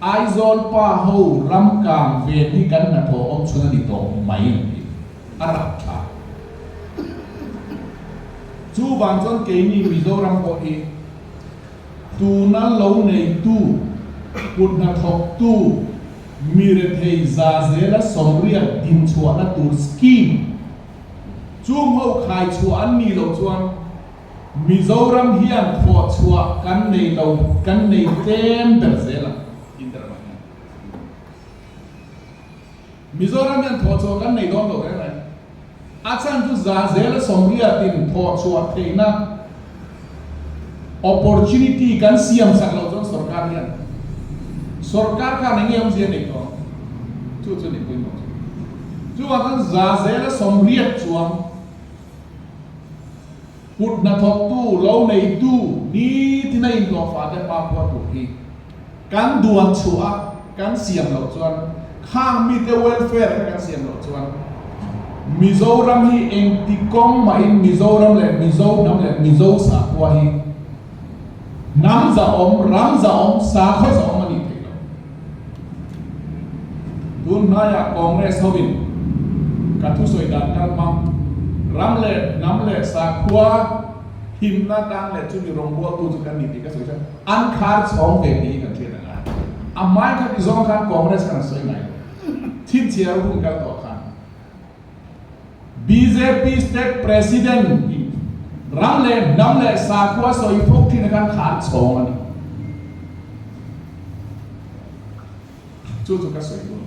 Aizawl pa ho ram kang ven hi kan hnathawh awm chhun a ni tawh mai an ti. A rapthlak. Chuvang chuan keini Mizoram pawh hi tuna lo neitu, kut hnathawktu, mi rethei za zela sawmriat dinchhuahna tur scheme chung ho khaichhuah an nih loh chuan Mizoram hian thawhchhuah kan nei lo, kan nei tlem ber zel ang Inter mah hian. Mizoram hian thawhchhuah kan nei dawn lo reng reng. A chhan chu za zela sawmriatin thawhchhuah theihna opportunity kan siam sak loh chuan sorkar hian sorkar khan eng nge awmzia nei tawh ang? Chu chu ni pawimawh chu. Chuvang chuan za zela sawmriat chuang Kut hnathawktu, lo neitu, nitin a inhlawhfah te hma khua tur hi kan duan chhuah a, kan siam loh chuan, khang mite welfare kha kan siam loh chuan Mizoram hi engti kawng mahin Mizoram leh Mizo hnam leh Mizo sakhua hi hnam zahawm, ram zahawm, sakhaw zahawm a nih theih loh. Tun hnaiah Congress hovin ka thusawi dan kal hmang, ram leh hnam leh sakhua himna tang leh chumi rawngbawltu chu kan ni tih ka sawi chuan an khar chhawng ve tih hi kan hriat a ngai. A hmai kha ti zawng khan Congress khan an sawi ngai lo. Chhinchhiar hun kal tawh khan bjp State President in ram leh hnam leh sakhua sawi fo thin khan khar chhawng a ni. Chu chu ka sawi dawn.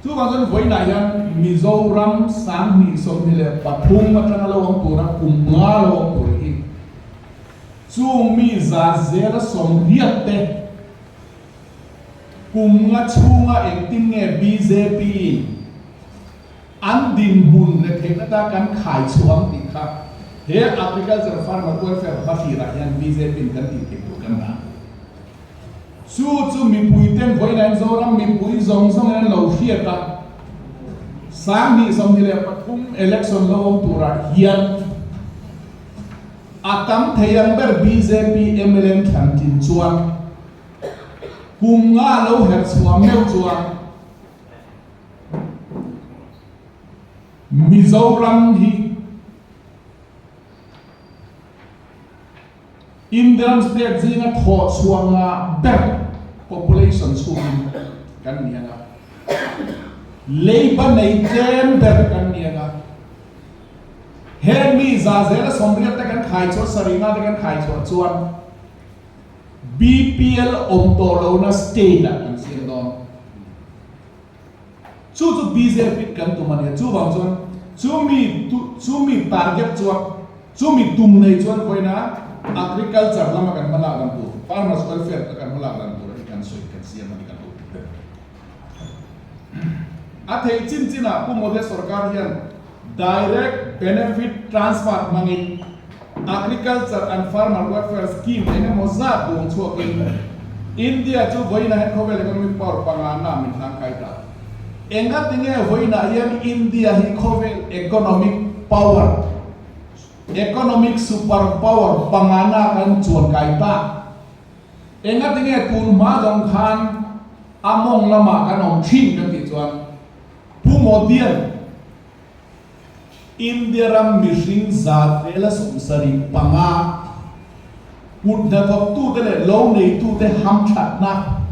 Chuvang chuan vawiinah hian Mizoram 2023 atanga lo awm tura kum nga lo awm tur hi chung mi 80% te kum nga chhunga engtin nge bjp in An dinhmun leh theihna ta kan khai chhuang tih kha he Agriculture Farmer Welfare hmahlirah hian bjp in kan tih theih tur kan dah. Chu chu mipui ten vawiin Zoram mipui zawng zawng in an lo hriat a, 2023 election lo awm turah hian a tam thei ang ber bjp mla an thlan tlin chuan kum nga lo herh chhuah meuh chuan Mizoram hi Indian state zinga thawh chhuah ngah ber population chhungin kan ni ang a, leiba nei tlem ber kan ni ang a, heng mi 128 te kan khai chhuah, sarih nga te kan khai chhuah chuan BPL awm tawh lohna state ah kan siam dawn. Chu chu bjp kan tum a nia. Chuvang chuan chumi chumi target chuan chumi tum nei chuan vawiina agriculture lama kan hmalak dan tur, farmers welfare a kan hmalak dan tur hi kan sawi kan siam a ni kan lo ti ber. A theih chin chinah Pu Modi sorkar hian Direct Benefit Transfer hmangin Agriculture and Farmer Welfare Scheme eng emaw zat duang chhuakin India chu vawiinah hian khawvel economic power pangana min hlangkai ta. Engatinge vawiinah hian India hi khawvel economic power, economic super power pangana kan chuankai ta? Engatinge tun hma zawng khan a mawng lamah kan awm thin kan tih chuan Pu Modian, India ram mihring 75% kut hnathawktute leh lo neitute hamthatna,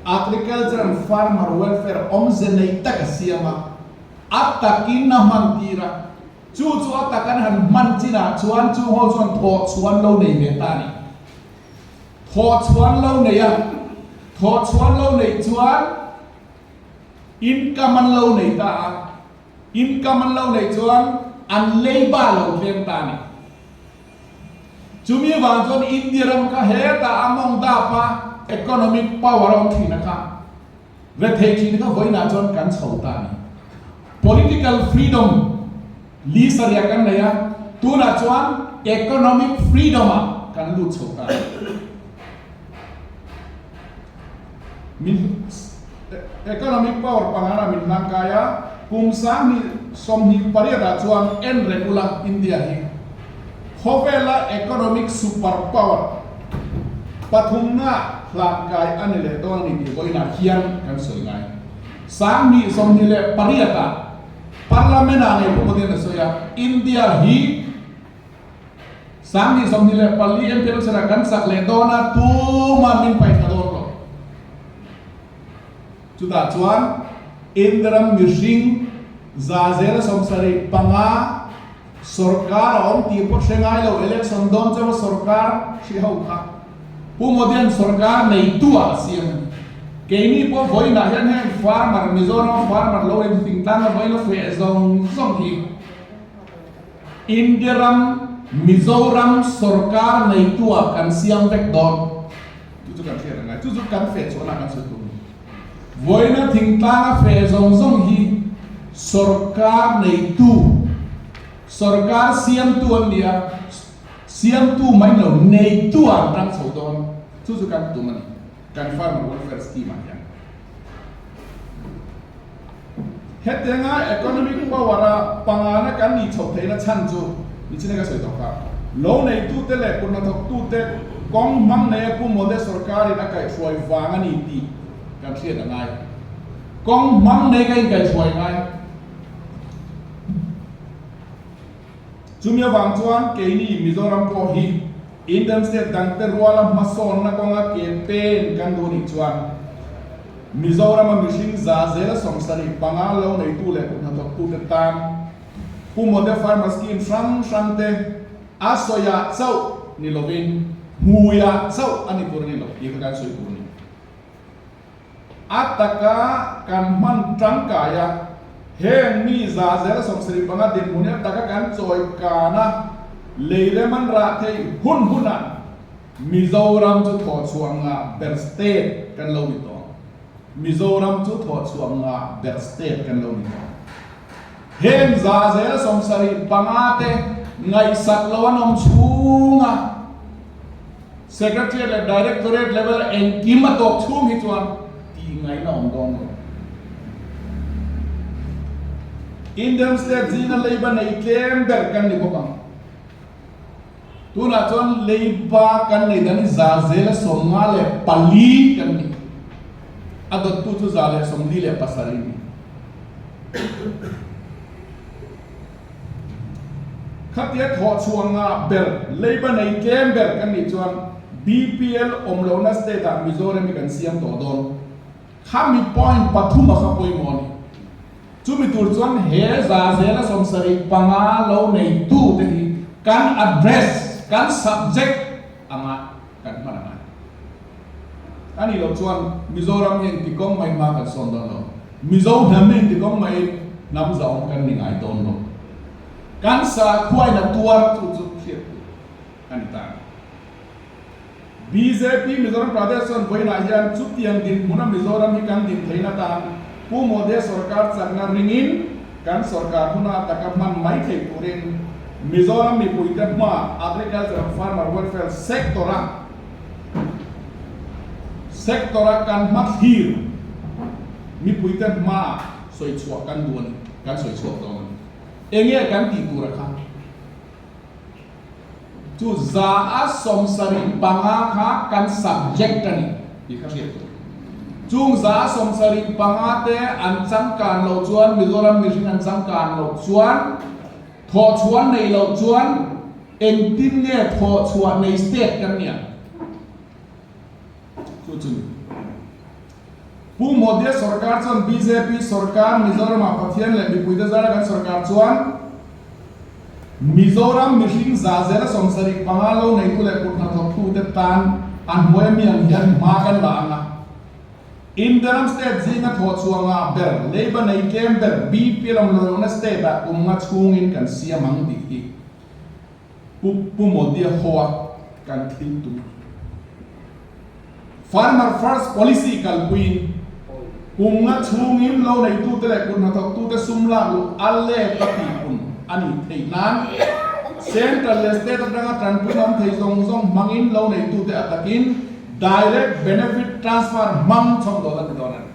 agriculture and farmer welfare, awmze nei tak a siam a, a takin a hman tir a, chu chu a tak an han hman chinah chuan chung ho chuan thawhchhuan lo nei ve ta a ni. Thawhchhuan lo nei a, thawhchhuan lo neih chuan Income an lo nei ta a, income an lo neih chuan an leiba lo tlem ta a ni. Chumi vang chuan India ram kha hetah a mawng dap a, economic power a awm thin a kha, rethei thin kha vawiinah chuan kan chho ta a ni. Political freedom li sarih kan nei a, tunah chuan economic freedom ah kan lut chho ta a ni. Min economic power pangana min hlangkai a, kum 2028 ah chuan en reng ula India hi khawvela economic super power. Pathumna hlankai a ni leh dawn a ni tih vawiinah hian kan sawi ngai. 2028 ah Parliament ah ngei pawh Modi-a'n a sawi a, India hi 2024 MP election ah kan chak leh dawn a, tuman min paih thla dawn lo. Chutah chuan India ram mihring 75% Sorkar a awm tih pawh hre ngai lo, election dawn chauha sorkar hrih ho kha Pu Modi-a'n sorkar neitu ah a siam a ni. Keini pawh vawiinah hian heng farmer, Mizoram farmer lo in thingtlang a vawiin a feh zawng zawng hi India ram Mizoram sorkar neitu ah kan siam vek dawn. Chu chu kan hriat a ngai. Chu chu kan feh chhuahna kan sawi tur a ni. Vawiina thingtlang a feh zawng zawng hi sorkar neitu, sorkar siamtu an ni a, siamtu mai lo neitu ah an tang chho dawn. Chu chu kan tum a ni, kan Farmer Welfare Scheme ah hian. Hetianga economic power a pangana kan nih chhoh theihna chhan chu nichina ka sawi tawh kha. Lo neitute leh kuthnathawktute kawng hmang nei a Pu Modi sorkarin a kaihhruai vang a ni tih kan hriat a ngai. Kawng hmang nei ka inkaihhruai ngai. Chumi avang chuan keini Mizoram pawh hi Indian state dangte ruala hmasawnna kawnga ke pen kan duh nih chuan Mizorama mihring 75% lo neitu leh kuthnathawktute tan Pu Modi Farmer Scheme hrang hrangte a sawiah chauh ni lovin hmuiah chauh a ni tur a ni lo tih kha kan sawi tur a ni. A taka kan hman tangkai a, heng mi 75% dinhmun hi a taka kan chawi kan a, lei rem an rah theih hun hunah Mizoram chu thawhchhuah ngah ber state kan lo ni tawh ang. Mizoram chu thawhchhuah ngah ber state kan lo ni tawh ang. Heng 75% te ngaihsak lo an awm chhung a, Secretariat leh Directorate level a engkim a tawp chhung hi chuan tih ngaihna awm dawn lo. Indian state zinga leiba nei tlem ber kan ni bawk ang. Tunah chuan leiba kan nei dan hi 54% kan ni. A dawttu chu 147 ni. Khatia thawhchhuah ngah ber, leiba nei tlem ber kan nih chuan BPL awm lohna state ah Mizoram hi kan siam tawh dawn. Khami point pathum a kha pawimawh a ni. Chumi tur chuan he 75% lo neitu te hi kan address, kan subject anga kan hman a ngai. A nih loh chuan Mizoram hi engti kawng mai hma kan sawn dawn lo. Mizo hnam hi engti kawng mai hnam zahawm kan ni ngai dawn lo. Kan sakhuain a tuar chu chu hriat tur a ni ta. Bjp Mizoram Pradesh chuan vawiinah hian chutiang dinhmuna Mizoram hi kan din theihna tan Pu Modi sorkar chakna ringin kan sorkar huna taka hman mai thei turin Mizoram mipuite hmaa Agriculture and Farmer Welfare sector-a Sector-a kan hma thlir mipuite hmaah sawi chhuah kan duh a ni, kan sawi chhuak dawn a ni. Enge kan tih tur a kha? Chu 75% kha kan subject a ni tih kha hriat tur. Chung 75% te an changkan loh chuan, Mizoram mihring an changkan loh chuan, Thawhchhuah neih loh chuan engtin nge thawhchhuah nei state kan nia? Chu chu ni. Pu Modi-a sorkar chuan bjp sorkar Mizoram-ah Pathian leh mipuite zara kan sorkar chuan Mizoram mihring 75% lo neitu leh kut hnathawktute tan a hnuai ami ang hian hma kan la ang a. India ram state zinga thawhchhuah ngah ber, leiba nei tlem ber, BP lam lawihna state ah kum nga chhungin kan siam ang tih hi Pu Pu Modi-a hoa kan thil tum. Farmer First Policy kalpuiin kum nga chhungin lo neitute leh kut hnathawktute sum lak luh a let a tihpun a nih theih nan Central leh State atanga tanpuina awm thei zawng zawng hmangin lo neitute a takin Direct Benefit Transfer hmang chhawm dawn a ti dawn a ni.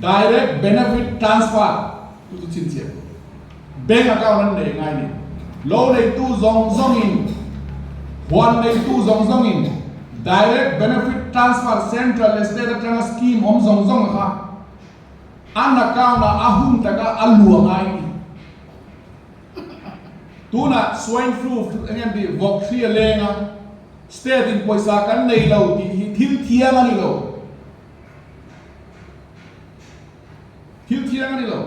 Direct Benefit Transfer chu chu chhinchhiah tur. Bank account an nei ngai ni. Lo neitu zawng zawngin, huan neitu zawng zawngin Direct Benefit Transfer Central leh State atanga scheme awm zawng zawng kha an account ah a hun taka a luah ngai a ni. Tunah swine flu eng em tih vawk hri a leng a, state in pawisa kan nei lo tih hi thil thiang a ni lo. Thil thiang a ni lo.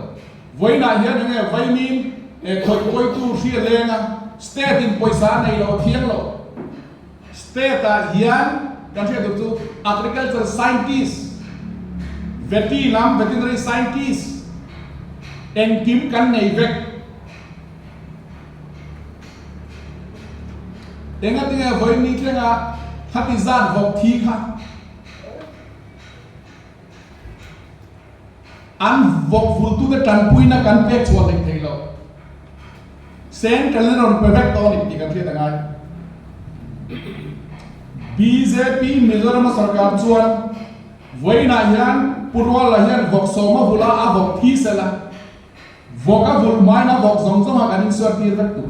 Vawiinah hian eng nge vaimim eh khawih pawitu hri a leng a, state in pawisa a nei lo a thiang lo. State ah hian kan hriat tur chu agriculture scientist, veti lam veterinary scientist engkim kan nei vek. Engatinge vawiin ni thlenga khati zat vawk thi kha An vawk vultute tanpuina kan pek chhuah hleih thei lo. Central in rawn pe vek tawh a ni tih kan hriat a ngai. Bjp Mizoram a sarkar chuan vawiinah hian Pu Ruala hian vawk sawma vula a vawk thi sela, vawk a vulh hmain a vawk zawng zawng a kan insuar tir vek tur.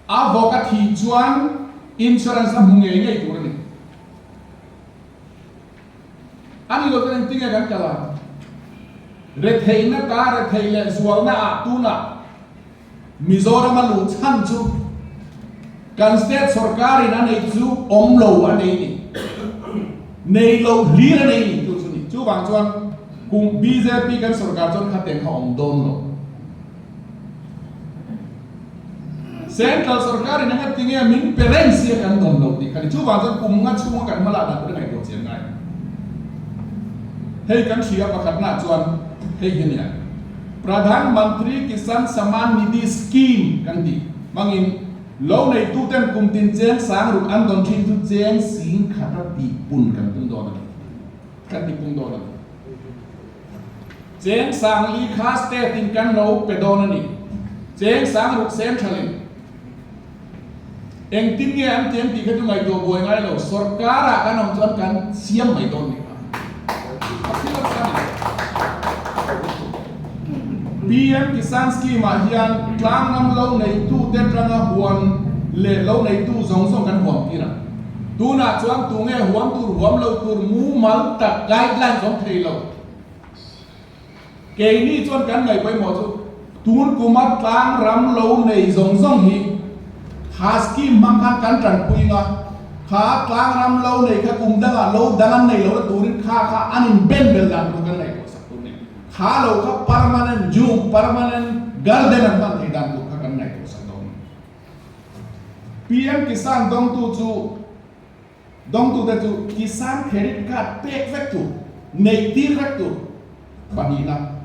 A vawk a thih chuan insurance a hmu ngei ngei tur a ni. A ni lo chuan engtin nge kan kal ang? Retheihna ta retheih leh zualna ah tunah Mizoram a luh chhan chu kan state sorkar in a neih chu awm lo a nei ni. Nei lo hlir a nei ni chu chu ni. Chuvang chuan kum bjp kan sorkar chuan khateng kha awm dawn lo. Central sorkar in eng tinge min pe reng sia kan dawn lo tih kha ni. Chuvang chuan kum nga chhunga kan hma lah dan tur a ngaihtuah chian ngai. Hei kan hria pakhatna chuan hei hi nia. Pradhan Mantri Kisan Samman Nidhi Scheme kan tih hmangin lo neituten kum tin cheng sang ruk an dawn thin chu cheng sing khata tihpun kan tum dawn a ni. Kan tihpung dawn a ni. Cheng Sangli kha state in kan lo pe dawn a ni. Cheng Sangruk Central in engtin nge an tiang tih kha chu ngaihtuah buai ngai lo. Sorkar ah kan awm chuan kan siam mai dawn ni kha. A thil a sa ni. PM Kisan Scheme ah hian tlang ram lo neitu te atanga huan leh lo neitu zawng zawng kan huam tir ang. Tunah chuan tunge huam tur huam lo tur mumal tak guidelines awm thei lo. Keini chuan kan ngaih pawimawh chu tun kuma tlang ram lo nei zawng zawng hi kha scheme hmang khan kan tanpui nga, kha tlang ram lo nei kha kum dangah lo dang an nei lo na turin kha kha an in ben bel dan tur kan ngaihtuah sak tur ni. Kha lo kha permanent jhum, permanent garden an hman thei dan tur kha kan ngaihtuah sak dawn. PM Kisan dawngtu chu Dawngtute chu Kisan Credit Card pek vek tur, neih tir vek tur pahnihna.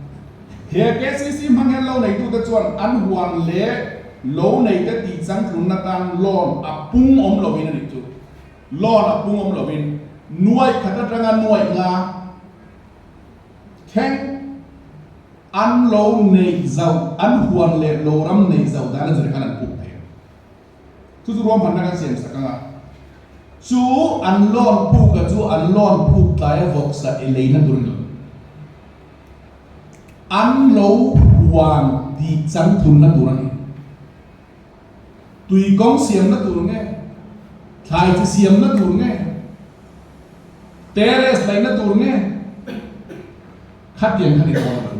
He KCC hmang hian lo neitute chuan an huan leh lo neite tih changtlunna tan loan a pung awm lovin a nih chu. Loan a pung awm lovin nuaih khat atanga nuaih nga thleng an lo neih zauh, an huan leh lo ram neih zauh dan a zir khan an puk thei ang. Chu chu ruahmanna kan siam sak ang a, chu an loan puk a chu an loan puk tlai a vawk sa e leina tur a ni lo. An lo huan tih changtlunna tur a ni. Tui kawng siamna tur nge, thlai chi siamna tur nge, terrace laihna tur nge, Khatiang kha ni dawn lo.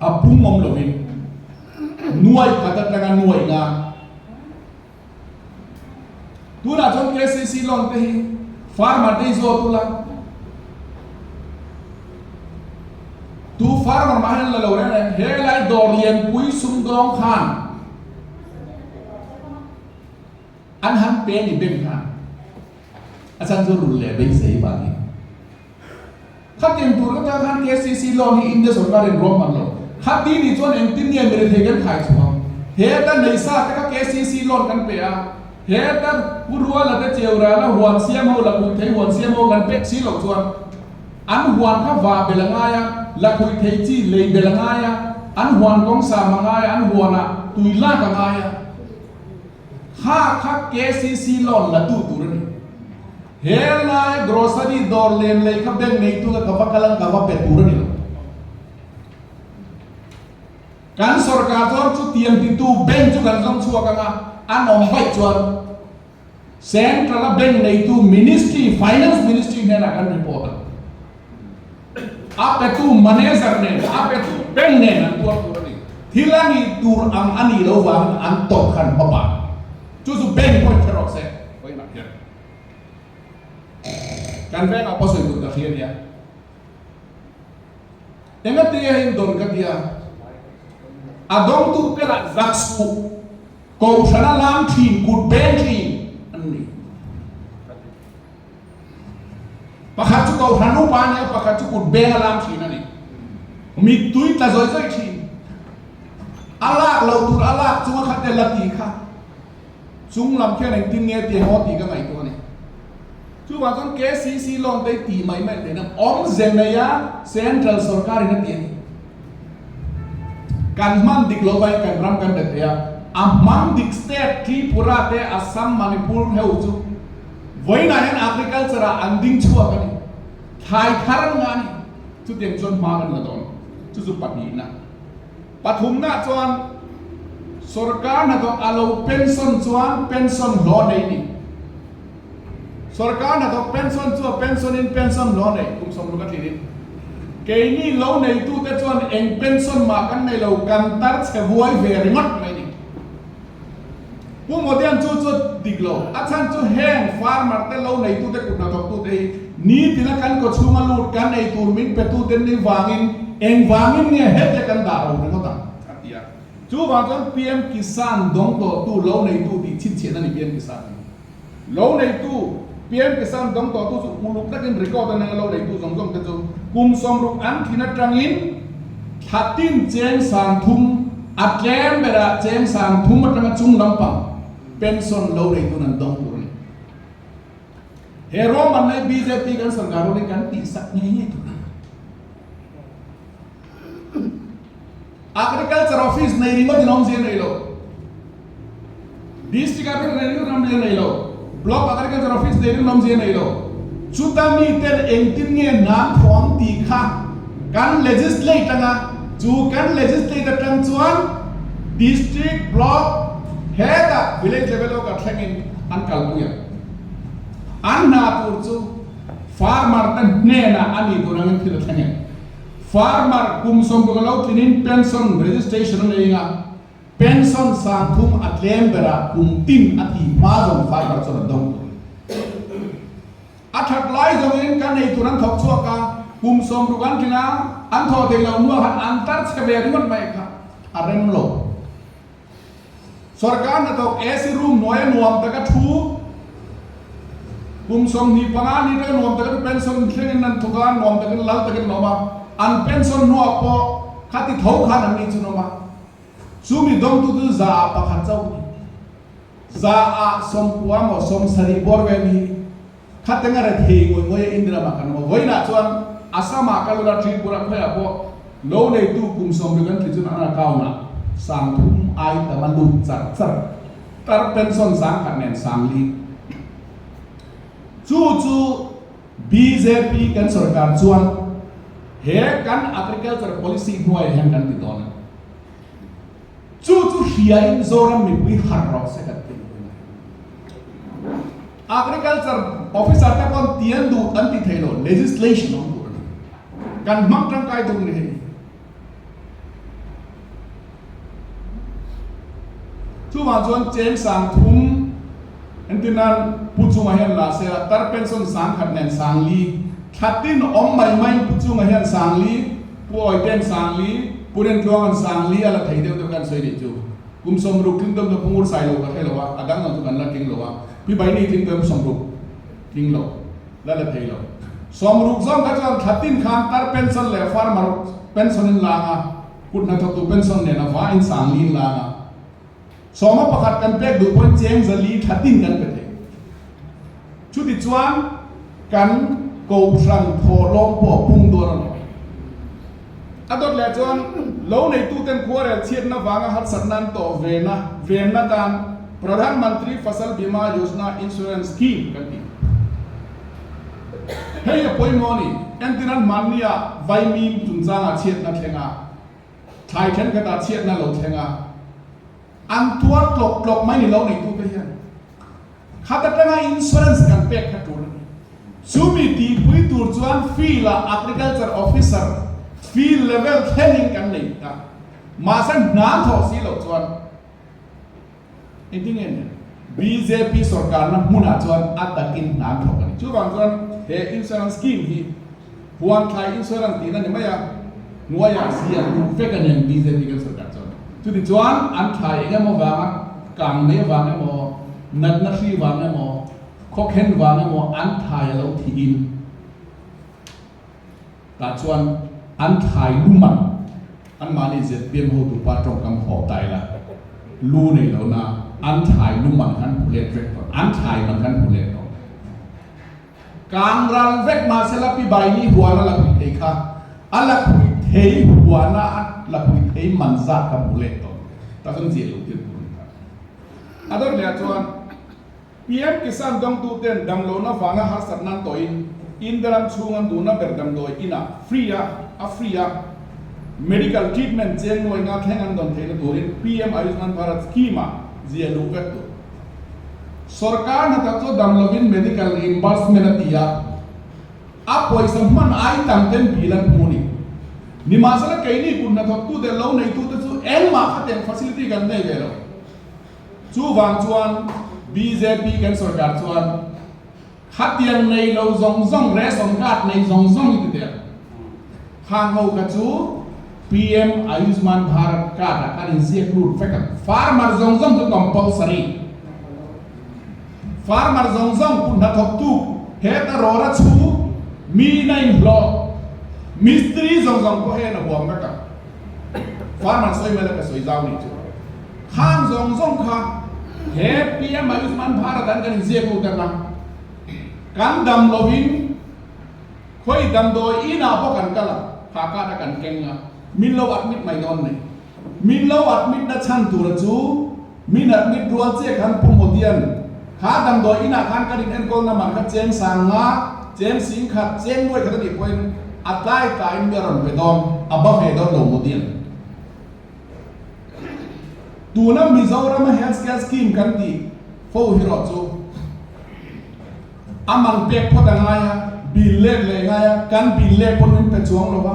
A pung awm lovin nuai khat atanga nuai nga. Tunah chuan KCC loan te hi farmer te hi zawt ula. Tu farmer mah hian la lo reng reng he lai dawr lianpui sumdawng khan an han pe ni bank khan a chan chu rul leh beisei vangin. Khatiang tur ka tan khan KCC loan hi India sorkar in ruahman lo. Khati nih chuan engtin nge mirethei kan khai chhuang? Heta neisa te kha KCC loan kan pe a, heta Pu Ruala te Cheurala huan siam ho Lakhuihthei huan siam ho kan pek si loh chuan an huan kha vah bel a ngai a, Lakhuihthei chi lei bel a ngai a, an huan kawng sam a ngai a, an huanah tui lak a ngai a. Kha kha KCC loan la tu tur a ni. He lai grocery dawr len lei kha bank neitu kha ka va kal ang ka va pe tur a ni lo. Kan sorkar chuan chutiang titu bank chu kan zawng chhuak ang a, an awm vaih chuan. Central a bank neitu Ministry, Finance Ministry hnenah kan report a. A petu manager nen, a petu bank nen an tuar tur a ni. Thil a nih tur ang a nih lo vangin an tawp khan hma pah. Chu chu bank pawhin hre rawh se, vawiinah hian kan vengah pawh sawi tur ka hria nia. Engati nge in dawn ka tia? A dawngtu te lah zak suh, Kohhrana lam thin, kut beng thin an ni. Pakhat chu Kohhran upa a ni a, pakhat chu kut beng a lam thin a ni. Mittui tla zawih zawih thin. A lak lo tur a lak chunga kha te la ti kha chung lam khian engtin nge ti emaw tih ka ngaihtuah a ni. Chuvang chuan KCC loan te hi tih mai mai theihna awmze neia Central sorkarin a ti a ni. Kan hman dik lo vangin kan ram kan bet thei a, a hman dik state Tripura te Assam, Manipur ho chu vawiinah hian agriculture ah an ding chhuak a ni. Thlai thar an ngah a ni. Chutiang chuan hma kan la dawn. Chu chu pahnihna. Pathumna chuan sorkar hnathawk a lo pension chuan pension hlawh nei ni. Sorkar hnathawk pension chu a pension in pension hlawh nei kum 60 a thlin in. Keini lo neitute chuan eng pension mah kan nei lo, kan tar chhe vuai ve ringawt mai ni. Pu Modian chu chu dik lo, a chhan chu heng farmer te lo neitute kut hnathawktute hi nitina kan kawchhunga lut kan ei tur min petute ni vangin engvangin nge hete kan dah ro ringawt ang a ti a. Chuvang chuan PM Kisan dawng tawhtu lo neitu tih chhinchhiahna a ni PM Kisan hi. Lo neitu PM Kisan dawng tawhtu chu uluk takin record a neng a lo neitu zawng zawng te chu kum 60 an thin atangin thla tin cheng 3000 a tlem berah cheng 3000 atanga chung lampang pension lo neitun an dawng tur a ni. He ruahmanna hi bjp kan sorkar rualin kan tihsak ngei ngei tur a ni. Agriculture office nei ringawt in awmzia nei lo. District agriculture nei ringawt in awmzia nei lo. Block agriculture office nei ringawt awmzia nei lo. Chuta mi ten engtin nge nan thaw ang tih kha kan legislate anga chu kan legislate atang chuan district, block, hetah village level erawh thlengin an kalpui ang. An hna tur chu farmer te hnenah a nih tur angin thil a thleng em? Farmer kum 60 a lo tlinin pension registration a nei a, pension 3000 a tlem berah kum tin a thi hma zawng farmer chuan a dawng tur a ni. A that lai zawngin kan ei tur an thawk chhuak a, kum 60 an tling a, an thawh thei lo hnuah khan an tar chhe ve ringawt mai kha a rem lo. Sorkar hnathawk AC room hnuaia nuam taka thu kum 25 ni taka nuam takin pension thlengin an thawk a, nuam takin lal takin an awm a, an pension hnuah pawh khati tho khan an ni chu an awm a, chumi dawngtu chu 100 chauh a ni. 90% maw 70 bawr vel hi khatenga rethei ngawih ngawih a India ramah kan awm a, vawiinah chuan Assam-ah kal ula Tripura khawiah pawh lo neitu kum 60 an tih chuan an account-ah 3000 ai tam a lut char char, tar pension 1000 nen 4000. Chu chu bjp kan sorkar chuan he kan agriculture policy hnuaiah hian kan ti dawn a ni. Chu chu hriain Zoram mipui harh rawh se kan ti mai a. Agriculture officer te pawn tian duh an ti thei lo, legislation awm tur a ni. Kan hmang tangkai duh ni hei. Chuvang chuan cheng 3000 entir nan Pu Chunga hian la se a, tar pension 1000 nen 4000, thla tin awm mai mai Pu Chunga hian 4000, Pu Awite'n 4000, Pu Rentluanga'n 4000 a la thei deuh deuh kan sawi nih chu. Kum 60 tling deuh deuh Pu Ngur Sai lo ka hre lo a, a dang lo chu kan la tling lo a, Pi Baini tling deuh 60 tling lo la la thei lo. 60 zawng kha chuan thla tin khan tar pension leh farmer pension in lang a, kut hnathawktu pension nen a vaiin 4000 in lang a. 11 kan pek duh pawhin cheng 400 thla tin kan pe thei. Chutichuan kan kohhran thawhlawm pawh a pung dawn a ni. A dawt leh chuan lo neituten khuarel chhiatna vanga harsatna an tawh vena venna tan Pradhan Mantri Fasal Bima Yojana Insurance Scheme kan ti. Hei a pawimawh a ni. Entirna hmannia vaimim chungchangah chhiatna thleng a, thlai thenkhatah chhiatna lo thleng a, an tuar tlawk tlawk mai ni lo neitute hian. Khat atanga insurance kan pek kha tul a ni. Chumi tihpui tur chuan field ah Agriculture Officer field level thlengin kan nei ta. Mahse hna thawh si loh chuan engtin nge ni? Bjp sorkarna hmunah chuan a takin hna an thawk a ni. Chuvang chuan he insurance scheme hi huan thlai insurance tihna ni mai a, hnuaiah ziah luh vek a ni ang bjp kan sorkar chuan. Chutichuan an thlai eng emaw vanga kang mai avang emaw, natna hri vang emaw, Khawkhen vang emaw an thai a lo thihin tah chuan an thai luman anmahni zpm hotu pa tawngkam haw ta ila lu nei lo na an thai luman khan hmu let vek tawh an thai man khan hmu let tawh kang ral vek mahse la pi bai ni huan a la phui thei kha a la phui thei huana a la phui thei man zat kha hmu let tawh ta chuan ziah loh tir tur a ni ta a dawt leh ah chuan PM Kisan dawngtuten damlohna vanga harsat nan tawhin India ram chhung an duhna ber damdawi inah free a a free a medical treatment cheng nuai nga thleng an dawn theihna turin PM Ayushman Bharat scheme ah zia luh vek tur. Sorkar hnathawk chu dam lovin medical reimbursement a ti a, a pawisa hman ai tam ten bill an hmu a ni. Nimahsela keini kut hnathawktute lo neitute chu engmah khateng facility kan nei ve lo. Chuvang chuan bjp kan sorkar chuan khatiang nei lo zawng zawng ration card nei zawng zawng i ti teh. Khang ho kha chu PM Ayushman Bharat card ah kan inziak lut vek ang. Farmer zawng zawng chu compulsory. Farmer zawng zawng kut hnathawktu heta rawra chhu mi na inhlawh mistri zawng zawng pawh hian a huam vek ang. Farmer sawi mai la ka sawi zau nih chu. Khang zawng zawng kha he PM Ayushman Bharat an kan inziak lut ang a, kan dam lovin khawi damdawi inah pawh kan kal a, kha kata kan keng a, min lo admit mai dawn nei. Min lo admit na chhan tura chu min admit rual chiah khan Pu Modian kha damdawi inah khan kan in enkawl na man kha cheng sang nga, cheng sing khat, cheng nuai khat a nih pawhin a tlai tlaiin mi a rawn pe dawn, a ba ve dawn lo Modian. Tuna Mizorama health care scheme kan tih fo hi rawh chu A man pek phawt a ngai a, bill lek leh ngai a, kan bill lek pawn min pe chuang lo va.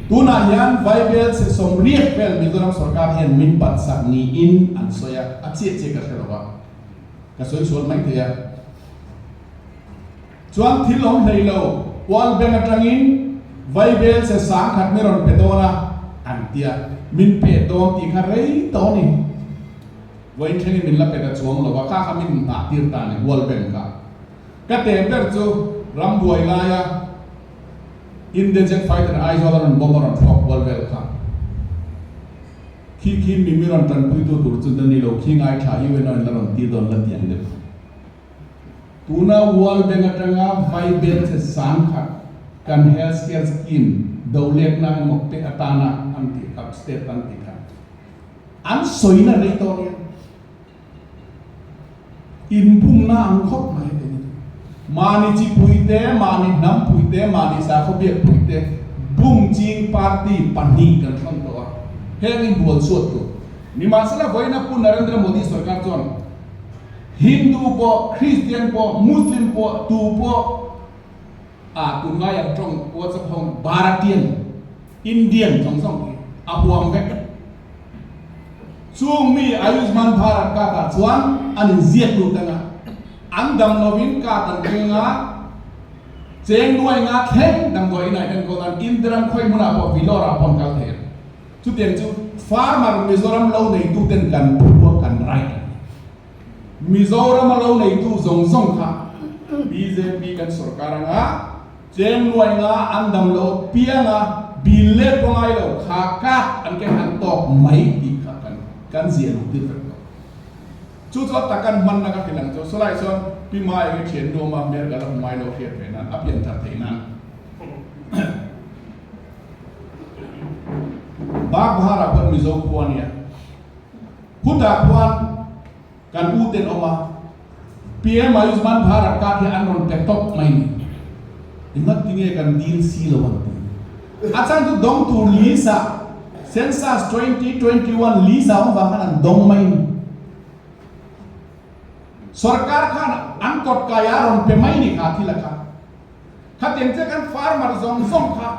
Tunah hian Vaibel chhe sawmriat vel Mizoram sorkar hian min bat sak niin an sawi a, a chiah chiah ka hre lo va, ka sawi sual mai thei a. Chuan thil awm hlei lo, World Bank atangin Vaibel chhe sangkhat mi rawn pe dawn a, an tia, min pe dawn tih kha rei tawh a ni. Vawiin thlengin min la pe ta chuang lo va, kha kha min nghah tir ta ni World Bank kha. Ka teh ber chu rambuai laia India jet fighter Aizawl a rawn bomb a rawn thlawk kual vel kha. Khi khi mi mi rawn tanpuitu tur chu na ni lo, khi ngaithla UNO in la rawn tir dawn la ti ang deuh. Tuna World Bank atanga vai bel che sang khat kan health care scheme do letna emaw pe atana an tih kha, state an tih kha. An sawina rei tawh nia. Inbumna ang khawp mai heti ni. Mahni chipui te, mahni hnampui te, mahni sakhaw biakpui te bum ching party pahnih kan hrawn tawh a, heng hi bual chhuat tur. Nimahsela vawiina Pu Narendra Modi sarkar chuan Hindu pawh, Christian pawh, Muslim pawh, tu pawh a tunlai ang tawng WhatsApp ho Bharatian, Indian zawng zawng hi a huam vek. Chung mi Ayushman Bharat card ah chuan an inziak lut ang a, an dam lovin card an keng a, cheng nuai nga thleng damdawi inah enkawl nan Indiram khawi hmunah pawh Vellore ah pawh an kal thei ang. Chutiang chu farmer Mizoram lo neituten kan phu a kan right a ni. Mizorama lo neitu zawng zawng kha bjp kan sorkar anga cheng nuai nga an dam lo pianga bill let pawh ngai lo kha card an keng an tawk mai tih kha kan kan zia luh tir vek tawh. Chu chu a tak an hmanna ka hrilh ang chu sawlai chuan Pi Mai hi thian nuam a hmel ka la hmu ngai lo hriat ve nan a pian thar theih nan Bagbahar ah khuan Mizo khua a nia. Khutah khuan kan u ten awm a, PM Ayushman Bharat card hi an rawn pe tawp mai ni. Engati nge kan dil si lo an ti. A chhan chu dawng tur list ah Census 2021 list ah awm vang khan an dawng mai ni. Sorkar khan An kawt kai a rawn pe mai ni kha thil a kha. Khatiang che kan farmer zawng zawng kha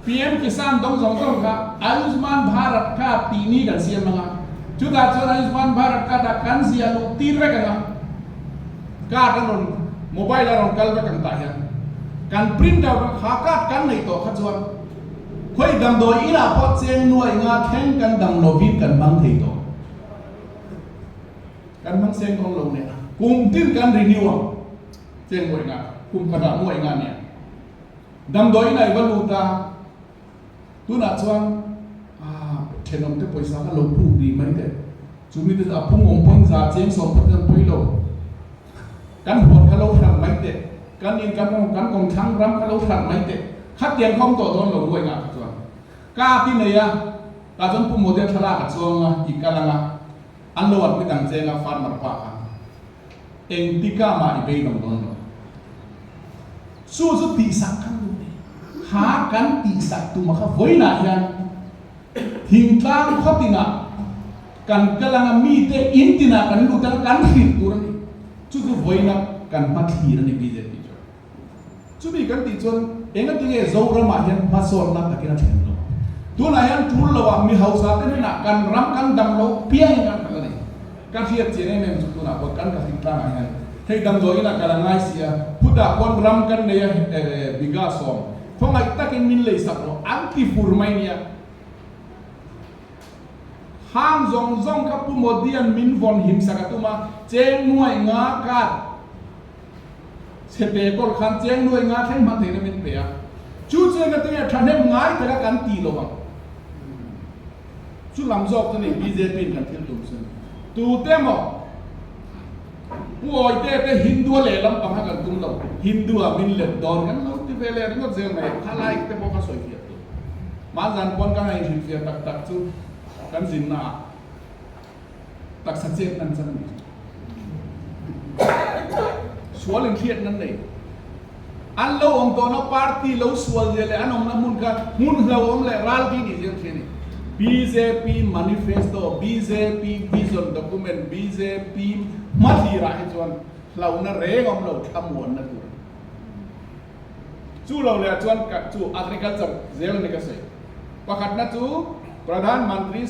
PM Kisan dawng zawng zawng kha Ayushman Bharat Card tih ni kan siam ang a, chutah chuan Ayushman Bharat Card ah kan ziah luh tir vek ang a, card a rawn mobile a rawn kal vek ang tah hian kan print out a, kha card kan neih tawh kha chuan khawi damdawi inah pawh cheng nuai nga thleng kan dam lovin kan hmang thei tawh. Kan hmang seng dawn lo nia, kum tin kan renew ang. Cheng muai nga, kum khatah muai nga nia. Damdawi in a i va lut a, tunah chuan ah thenawm te pawisa kha lo puk rih mai teh. Chu mite chu a phung awm pawhin za cheng sawm pawh chuan pawi lo. Kan huan kha lo hran mai teh, kan in kan kan kawngthlang ram kha lo hran mai teh. Khatiang kha awm tawh dawn lo muai nga kha chuan. Ka ti nei a, tah chuan Pu Model thlalak a chuang a, i kal ang a, an lo admit ang cheng a farmer pa kha. Engtika mah i beidawng dawn lo. Chu chu tihsak kan duh ni. Kha kan tihsak tuma kha vawiinah hian thingtlang khaw tinah kan kal anga mite in tinah kan lut anga kan hrilh tur a ni. Chu chu vawiina kan hmathlir a ni bjp chuan. Chumi kan tih chuan engatinge Zoramah hian hmasawnna takin a thlen lo. Tunah hian tul loah mi hausa te hnenah kan ram kan dam lo piangin kan kal a ni. Ka hriat chian em em chu tunah pawh kan ka hlim tlangah hian hei damdawi inah kal a ngai si a, khutah khuan ram kan nei a biga sawm khawngaih takin min lei sak rawh an ti fur mai nia. Hang zawng zawng kha Pu Modi-a'n min vawn him sak a tum a, cheng nuai nga card Chhete kawl khan cheng nuai nga thleng hman theihna min pe a, chu chu enga tinge thahnem ngai taka kan ti lo ang. Chu lam zawk chu ni bjp in kan thil tum sin. Tute maw Pu Awite te Hindu a lehlam pang kha kan tum lo, Hindu ah min let dawn kan lo ti ve leh ringawt zel mai, khalai te pawh ka sawi fiah tur. Mahzan pawn ka ngaihhrilhfiah tak tak chu kan zinna ah. Taksa chet nan chan ni. Sual in hriat nan nei. An lo awm tawhna party lo sual zia leh an awmna hmun kha hmun hlauhawm leh ralki nih zir khi a ni. Bjp manifesto, bjp vision document, bjp hmathlir ah hi chuan hlauhna reng awm lo thlamuanna tur a ni. Chu lo leh chuan chu agriculture zel a ni ka sawi. Pakhatna chu Pradhan Mantri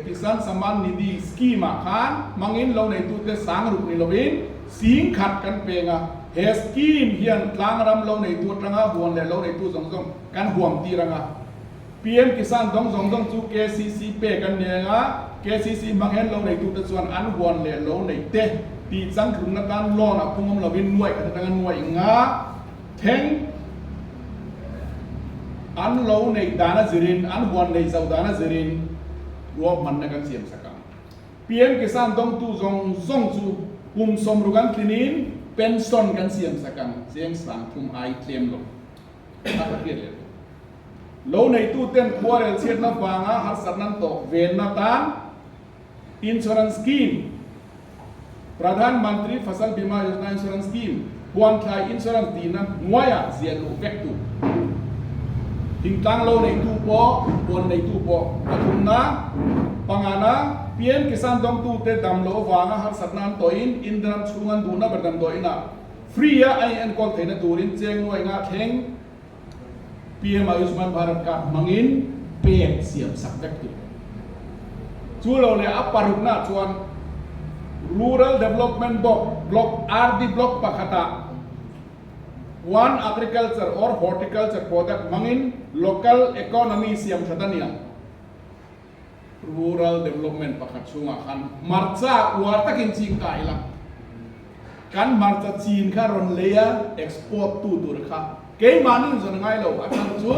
Kisan Samman Nidhi scheme ah khan hmangin lo neitute sang ruk ni lovin sing khat kan peng a, he scheme hian tlangram lo neitu atanga huan leh lo neitu zawng zawng kan huam tir ang a. PM Kisan dawng zawng zawng chu KCC pek an ni ang a, KCC hmang hian lo neitute chuan an huan leh lo neih te tih changtlungna tan loan a phung awm lovin nuaih khat atanga nuaih nga thleng an lo neih dan a zirin, an huan neih zauh dan a zirin ruahmanna kan siam sak ang. PM Kisan dawngtu zawng zawng chu kum sawmruk an tlinin pension kan siam sak ang, cheng sang thum ai tlem lo a ka hriat leh tawh. Lo neituten khuarel chhiatna vanga harsatna an tawh venna tan Insurance Scheme, Pradhan Mantri Fasal Bima Yojana Insurance Scheme, Huanthlai Insurance tihna hnuaiah ziah luh vek tu. Thingtlang lo neitu pawh, huan neitu pawh pathumna, pangana, PM Kisan dawngtute dam loh avanga harsatna an tawhin India ram chhung an duhna ber damdawiinah free a a inenkawl theihna turin cheng nuai nga thleng PM Ayushman Bharat card hmangin pek siam sak vek tur. Chu lo leh a paruknaah chuan Rural Development Board Block RD Block pakhatah One Agriculture or Horticulture Product hmangin Local Economy siam that a ni ang. Rural Development pakhat chhungah khan hmarcha uar takin ching ta ila, kan hmarcha chin kha rawn lei a export tu tur kha keimahni in zawn a ngai lo, a chhan chu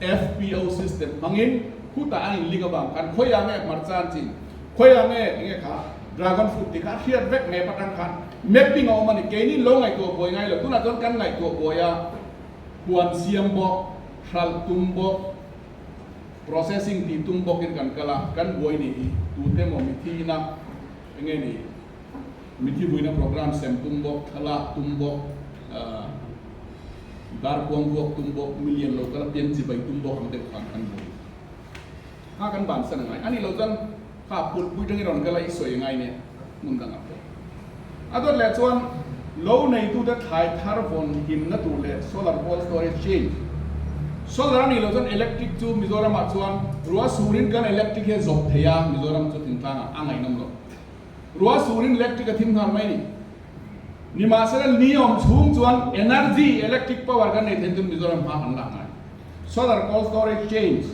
FPO system hmangin khutah an inling avang khan khawiah nge hmarcha an chin, khawiah nge enge kha dragon fruit tih kha a hriat vek map atang khan mapping a awm a ni, keini lo ngaihtuah buai ngai lo, tunah chuan kan ngaihtuah buai a, huan siam bawk, hralh tum bawk. Processing tih tum bawkin kan kal a, kan buai nih hi tute maw mithi ina enge ni mithi buina program sem tum bawk, thlalak tum bawk, dar kuang vuak tum bawk, million lo kal a pian chibai tum bawk ang deuh khan kan buai. Kha kan bansan a ngai. Ani lo chuan kha pulpui tangin rawn kal a i sawi a ngai nia hmun dangah pawh. A dawt leh chuan. Lo neitute thlai thar vawn himna tur leh solar cold storage change. Solar a nih loh chuan electric chu Mizoramah chuan ruah surin kan electric hi a zawp thei a, Mizoram chu thingtlangah a ngaihnawm lo. Ruah surin electric a thim nghal mai a ni. Nimahsela ni awm chhung chuan energy, electric power kan nei thei chuan Mizoram hma kan lak ngai. Solar cold storage change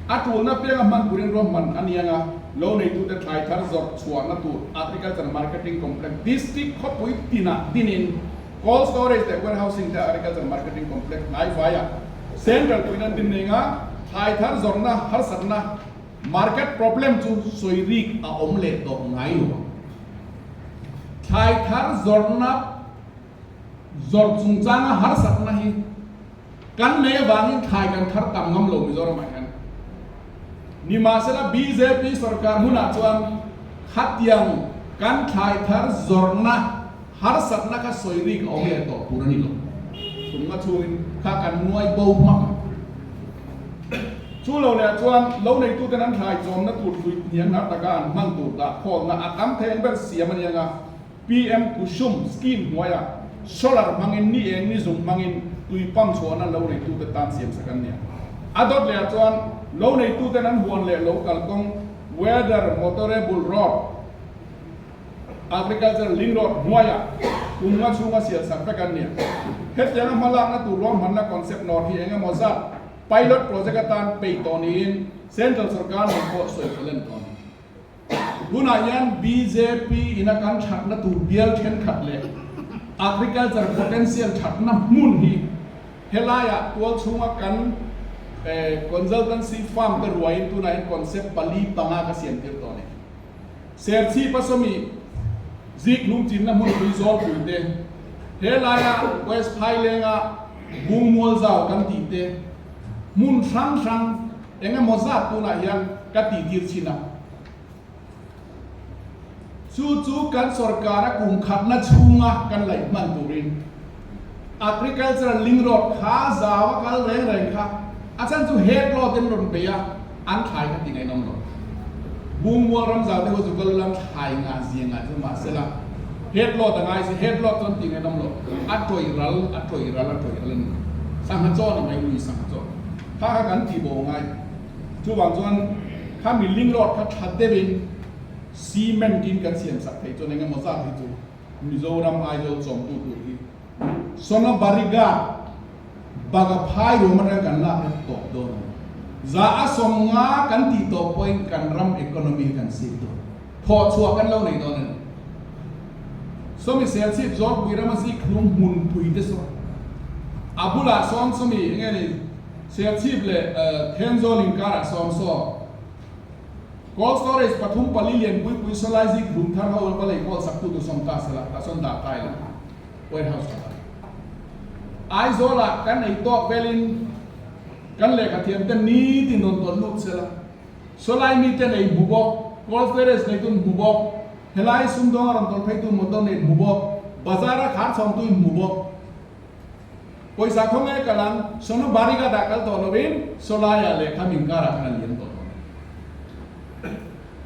a tulna pianga hman turin ruahman a ni anga, lo neitute thlai thar zawrh chhuahna tur Agriculture Marketing Complex District khawpui tinah dinin cold storage leh warehousing te Agriculture Marketing Complex hnai vaiah Central puiin an din eng a, thlai thar zawrhna harsatna market problem chu sawi rik a awm leh tawh ngai lo ang. Thlai thar zawrhna zawrh chungchanga harsatna hi Kan nei avangin thlai kan thar tam ngam lo Mizoramah hian. Nimahsela bjp sorkar hunah chuan khatiang kan thlai thar zawrhna harsatna kha sawi rik a awm leh tawh tur a ni lo. Tumna chhungin kha kan nuai bo hmak a. Chu lo leh chuan lo neituten an thlai chawmna tur hlui hniang hnar taka an hman tur dah khawlna a tam thei ang ber siam a ni ang a. PM Kusum scheme hnuaiah solar hmangin ni eng ni zung hmangin tui pump chhuahna lo neitute tan siamsak an ni a. A dawt lehah chuan lo neituten an huan leh lo kalkawng weather motorable road, agriculture link road hnuaiah kum nga chhunga sialsak vek an ni a. Hetianga hmalakna tur ruahmanna concept nawr hi eng emaw zat pilot project atan peih tawh niin Central sorkar nen pawh sawi fel a ni tawh a ni. Tunah hian bjp ina kan thatna tur bial thenkhat leh agriculture potential thatna hmun hi helaiah tual chhunga kan consultancy firm te ruaiin tunah hian concept pali panga ka siam tir tawh a ni. Serchhip a sawmi zik lungchinna hmunpui zawlpui te, helaia West Phailenga Bungmual zau kan tih te, hmun hrang hrang Eng emaw zat tunah hian ka tihtir chin a. Chu chu kan sorkara kum khatna chhunga kan laih hman turin Agricultural Link Road kha zau a kal reng reng kha a chhan chu head road in rawn bei a, an thlai kha ti ngaihnawm lo. Bungmual ram zau te ho chu kal lam thlai ngah zia ngah chu mahsela head road a ngai si, head road chuan ti ngaihnawm lo. A tawih ral, a tawih ral, a tawih ral a ni. Sangha chaw ni mai lui sangha chaw. Kha kha kan tih bawh ngai. Chuvang chuan kha mi ling road kha tha deuhin cement in kan siam sak thei chuan engemaw zat hi chu Mizoram Aizawl chawmtu tur hi Sona Barighat Bagaphai ruam atang kan lak hi tawp dawn a ni. Za a 50 kan tih tawh pawhin kan ram economy hi kan sip dawn. Thawhchhuah kan lo nei dawn a ni. Sawmi Serchhip Zawrpui rama zik hlum hmunpui te saw a bulah sawn sawmi eng nge ni Serchhip leh Thenzawl inkarah sawn saw Cold storage pathum pali lian pui pui saw lai zik hlum thar ho va lei kawl sak tu tu sawm ta sela tah sawn dah ta ila warehouse tha tak Aizawlah kan ei tawk velin kan lehkha thiam te nitin rawn tawn lut sela Sawlai mite nei hmu bawk, Cold storage neitun hmu bawk, helai sumdawnga rawn tawlh pheitu motor nei hmu bawk, bazar-a khar chhawngtu in hmu bawk. Pawisa khaw nge kal ang, Sonu Barighat-ah kal tawh lovin Sawlaiah leh kha Mingkarah khan a lian tawh dawn.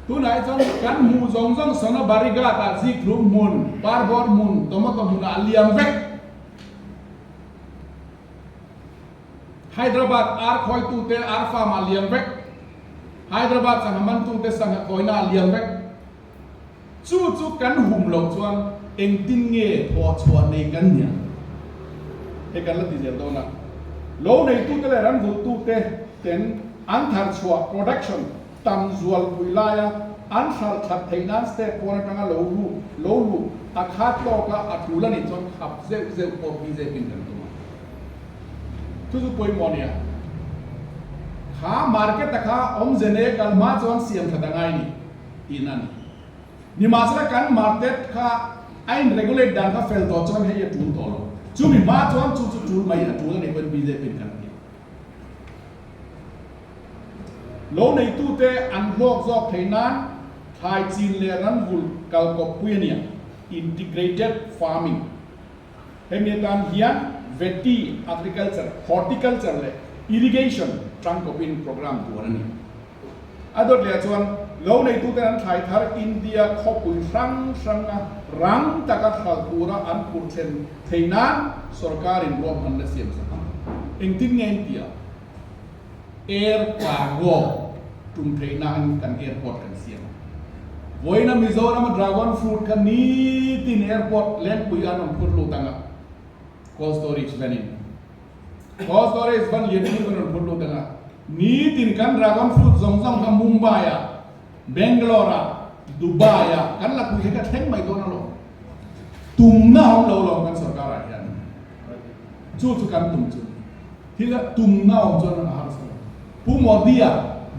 Tunah hi chuan kan hmuh zawng zawng Sonu Barighat-ah zikhlum hmun, parbawr hmun, tomato hmunah a liam vek. Hyderabad ar khawitute ar farm ah liam vek, Hyderabad sangha mantute sangha khawina ah liam vek. Chu chu kan hum loh chuan engtin nge thawhchhuah nei kan nia? Hei kan la ti zel dawn a. Lo neitute leh ran vulhtute ten an tharchhuah, production, tam zualpui laia an hralh that theih nan state pawn atanga lo lut lo luh a khat tawka a tul a nih chuan khap zeuh zeuh pawh BJP in kan tum a. Chu chu pawimawh a nia. Kha market a kha awmze nei kal hma chuan siam that a ngai ni tihna a ni. Nimahsela kan market kha a in regulate dan kha fel tawh chuan hei a tul tawh lo. Chumi hma chuan chu chu tul mai a tul a nih pawhin BJP in kan ti. Lo neitute an hlawk zawk theih nan thlai chin leh ranvul kalkawppui a nia, integrated farming. Hemi atan hian veti, agriculture, horticulture leh irrigation tangkawpin programme buan a ni. A dawt leh chuan Lo neituten an thlai thar India khawpui hrang hranga rang taka hralh tura an phurh thlen theih nan sorkarin ruahmanna siam sak ang. Engtin nge in ti a? Air cargo tum theih nan kan airport kan siam ang. Vawiina Mizorama dragon fruit kha nitin airport Lengpui an rawn phur lut ang a, cold storage van in. Cold storage van lian pui kan rawn phur lut ang a, nitin kan dragon fruit zawng zawng kha Mumbai ah, Bangalore ah, Dubai ah kan la pui hi ka thleng mai dawn alawm. Tumna awm lo lawm kan sorkar ah hian. Chu chu kan tum chu. Thil a tumna awm chuan a harsa lo. Pu Modi-a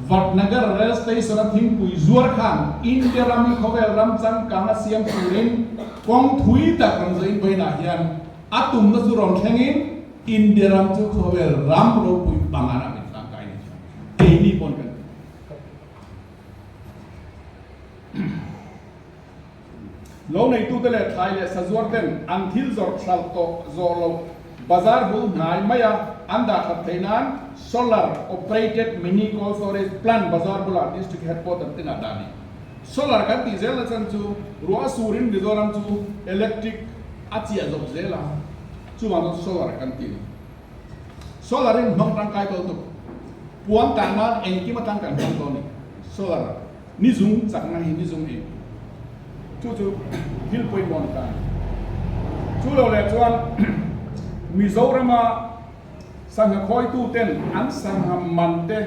Vadnagar Rail Station-a thingpui zuar khan India ram hi khawvel ram changkang a siam turin kawng thui tak rawn zawhin vawiinah hian a tumna chu rawn thlengin India ram chu khawvel ram ropui panganah min tlangkai ni. Keini pawn kan ti. Lo neitute leh thlai leh sazuar ten an thil zawrh hralh tawh zawh loh bazar bul hnai maia an dah that theih nan Solar Operated Mini Cold Storage Plant bazar bulah District Headquarter tinah dah a ni. Solar kan tih zel na chan chu ruah surin Mizoram chu electric a chiah zawk zel a, chuvang chuan solar kan ti a ni. Solar in hmang tangkai tawh lutuk. Puan tah nan engkim atang kan hmang tawh a ni. Solar. Ni zung chakna hi ni zung eng chu chu thil pawimawh ni ta a ni. Chu lo leh chuan Mizorama sangha khawitu ten an sangha man te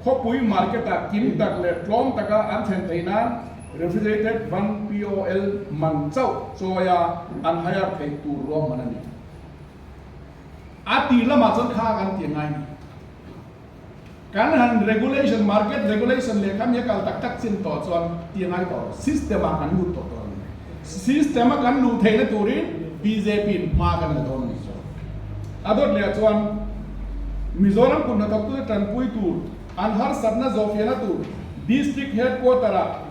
khawpui market ah kim tak leh tlawm taka an thlen theih nan refrigerated van POL man chauh chawia an hire theih tur ruahman a ni. A tir lamah chuan kha kan ti ngai ni. Kan han regulation, market regulation leh kha mi a kal tak tak chin tawh chuan ti a ngai tawh lo. System ah kan lut tawh tawh a ni. System a kan luh theihna turin bjp in hma kan la dawn a ni. A dawt leh ah chuan Mizoram kut hnathawktute tanpui tur, an harsatna zawhfiahna tur District Headquarter ah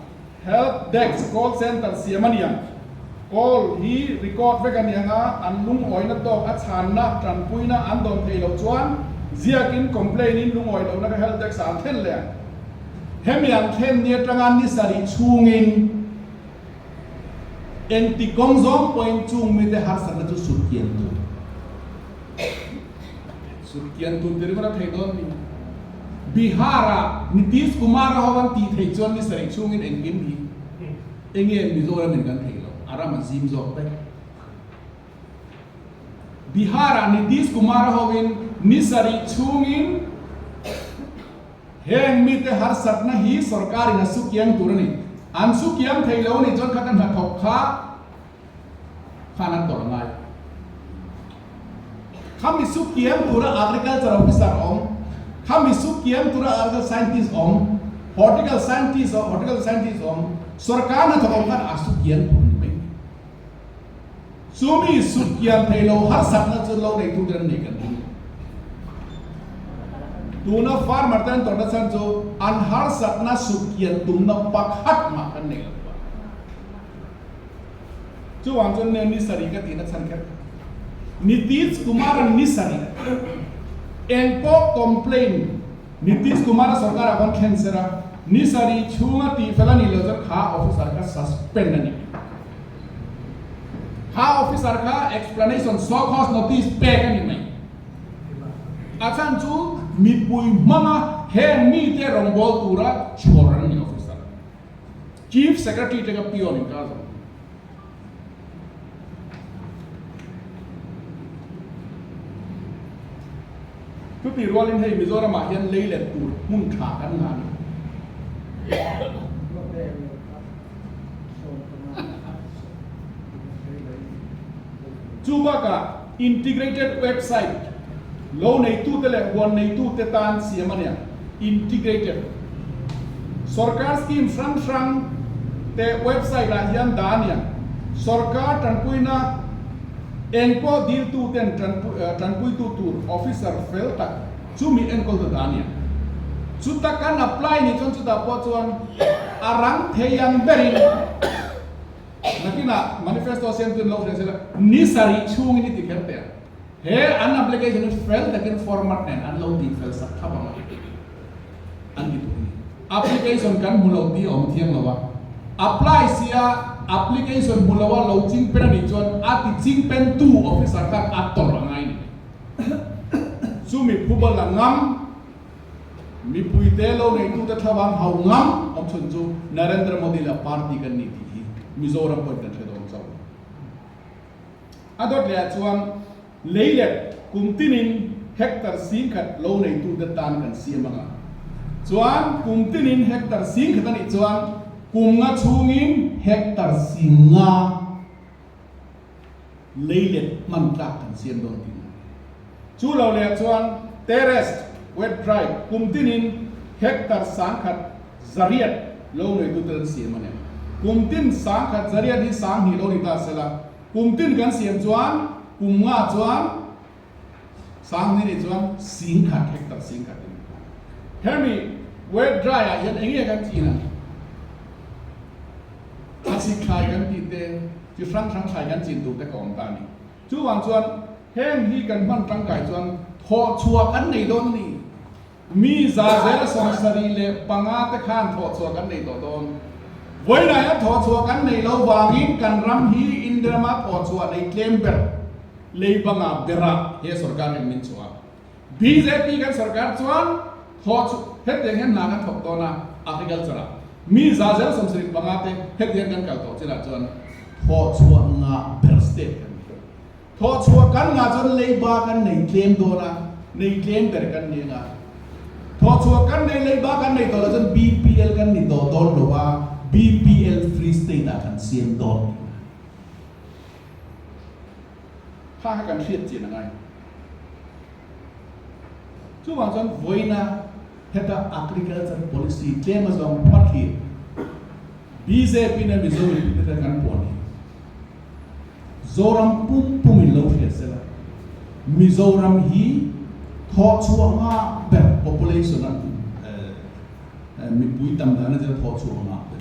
Help Desk Call Center siam a ni ang. Call hi record vek a ni ang a, an lungawina tawk a chhanna, tanpuina an dawn theih loh chuan ziakin complain in lungawi lohna kha Help Desk ah an thlen leh ang. Hemi an thlen ni atanga ni sarih chhungin engti kawng zawng pawhin chung mite harsatna chu sutkian tur. Sutkian tur ti ringawt a thei dawn ni. Bihar-ah Nitish Kumar-a ho an tih theih chuan ni sarih chhungin engkim hi enge Mizoram-in kan theih loh, a ram a zim zawk vek. Bihar-ah Nitish Kumar-a hovin ni sarih chhungin heng mite harsatna hi sorkarin a sukiang tur a ni. An sukiang thei lo a nih chuan kha ka hnathawk kha khan an tawrh ngai. Khami su kiam tura agriculture officer awm, khami su kiam tura agriculture scientist awm, horticulture scientist horticulture scientist awm, sorkar hnathawk awm khan a su kiam tur a ni mai. Chumi su kiam thei lo harsatna chu lo nei tute an nei kan ring. Tuna farmer te an tawrhna chhan chu an harsatna su kian tumna pakhat mah kan nei lo. Chuvang chuan nge ni sarih ka tihna chhan kher? Nitish Kumar-a'n ni sarih eng pawh complaint Nitish Kumar-a sorkar-ah khawn thlen ser a, ni sarih chhunga tihfel a nih loh chuan kha officer kha suspend a ni. Kha officer kha explanation show cause notice pek a ni mai. A chhan chu mipui hmanga heng mite rawngbâwl tura chhawr an ni officer. Chief Secretary te kha peon in kar zawk. Chuti rualin hei Mizoram ah hian lei let tur hmun tha kan ngah a ni. Chu bakah integrated website lo neitute leh huan neitute tan siam a nia. Integrated Sorkar scheme hrang hrang te website ah hian dah a nia. Sorkar tanpuina eng pawh diltu ten tanpuitu tur officer fel tak chumi enkawl ta dah a nia. Chuta kan apply nih chuan chutah pawh chuan a rang thei ang berin nakinah manifesto siamtu in lo hria sela ni sarih chhungin i ti kher teh ang. He an application hi fel takin format nen an lo tih fel sak thlap ang a, an ti tur a ni. Application kan hmu lo tih a awm thiang lo a, apply sia application hmu lo a lo ching pen a nih chuan a ti ching pen tu officer khan a tawrh a ngai ni. Chumi phuba la ngam, mipuite lo neitute thlavang hau ngam awm chhun chu Narendra Modi leh a party kan ni tih hi Mizoram pawhin kan hre dawn chauh. A dawt leh ah chuan Leilet kum tinin hectare 10,000 lo neitute tan kan siam ang a, chuan kum tinin hectare 10,000 a nih chuan kum nga chhungin hectare 5,000 leilet hman tlak kan siam dawn tih a ni. Chu lo leh chuan terraced wet dry kum tinin hectare 1,800 lo neitute an siam a ni. Kum tin 1,800 hi 2,000 lo ni ta sela, Kum tin kan siam chuan kum nga chuan sang ni nih chuan 10,000 hectare 10,000 in hemi wet dry ah hian enge kan chin a thlasik thlai kan tih te chi hrang hrang thlai kan chin tur te ka awm ta a ni. Chuvang chuan heng hi kan hman tangkai chuan thawhchhuah kan nei dawn a ni. Mi 75% te khan thawhchhuah kan nei tawh dawn. Vawiinah hian thawhchhuah kan nei lo vangin kan ram hi India rama thawhchhuah nei tlem ber lei banga berah he sorkar hian min chhuah a. Bjp kan sorkar chuan thawhchhuah hetiang hian hna kan thawk dawn a, agriculture ah mi 75% te hetiang kan kal tawh chinah chuan thawhchhuah ngah ber state kan ni. Thawhchhuah kan ngah chuan leiba kan nei tlem dawn a, nei tlem ber kan ni anga. Thawhchhuah kan nei leiba kan nei tawh loh chuan BPL kan ni tawh dawn lo a, BPL Free State ah kan siam dawn tih a. Kha kha kan hriat chian a ngai. Chuvang chuan vawiina heta agriculture policy tlem a zawng hmathlir bjp na Mizo mipui te kan puan hi. Zoram pum pum in lo hriat sela, Mizoram hi thawhchhuah ngah ber population a mipui tam dan atanga thawhchhuah ngah ber,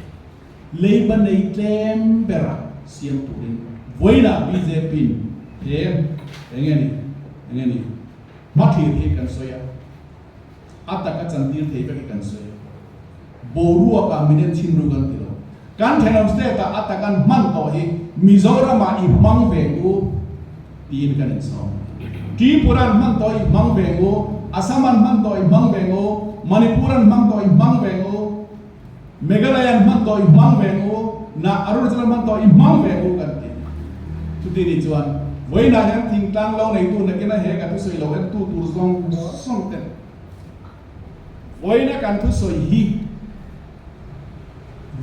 leiba nei tlem bera siam turin vawiinah bjp in he enge ni enge ni hmathlir hi kan sawi a, a taka chantir thei vek hi kan sawi a. Boruakah min en chhin ru kan ti lo. Kan thenawm state ah a takan hman tawh hi Mizoramah i hmang ve u tiin kan insawm. Tripura an hman tawh i hmang ve u, Assam an hman tawh i hmang ve u, Manipur an hmang tawh i hmang ve u, Meghalaya an hman tawh i hmang ve u, na Arunachal an hman tawh i hmang ve u kan ti. Chuti nih chuan vawiinah hian thingtlang lo neitu nakina he ka thusawi lo entu tur zawng zawng ten Vawiina kan thusawi hi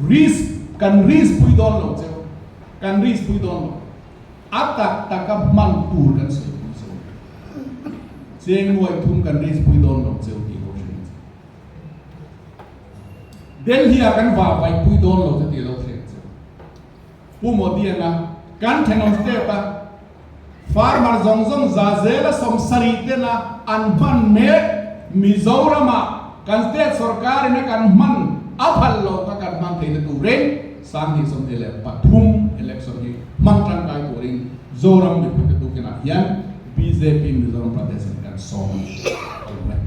risk kan risk pui dawn lo cheu, kan risk pui dawn lo. A tak taka hman tur kan sawi pui cheu. Cheng nuai thum kan risk pui dawn lo cheu tih lo hriat cheu. Delhi ah kan vah vaih pui dawn lo che tih lo hriat cheu. Pu Modi-ana kan thenawm step a farmer zawng zawng 70% tena an hman mek Mizoram-ah kan state sorkar-in a kan hman a phal lo kha kan hman theihna turin 2023 election hi hman tangkai turin Zoram mipuite tukinah hian bjp Mizoram Pradesh-in kan sawm a ni.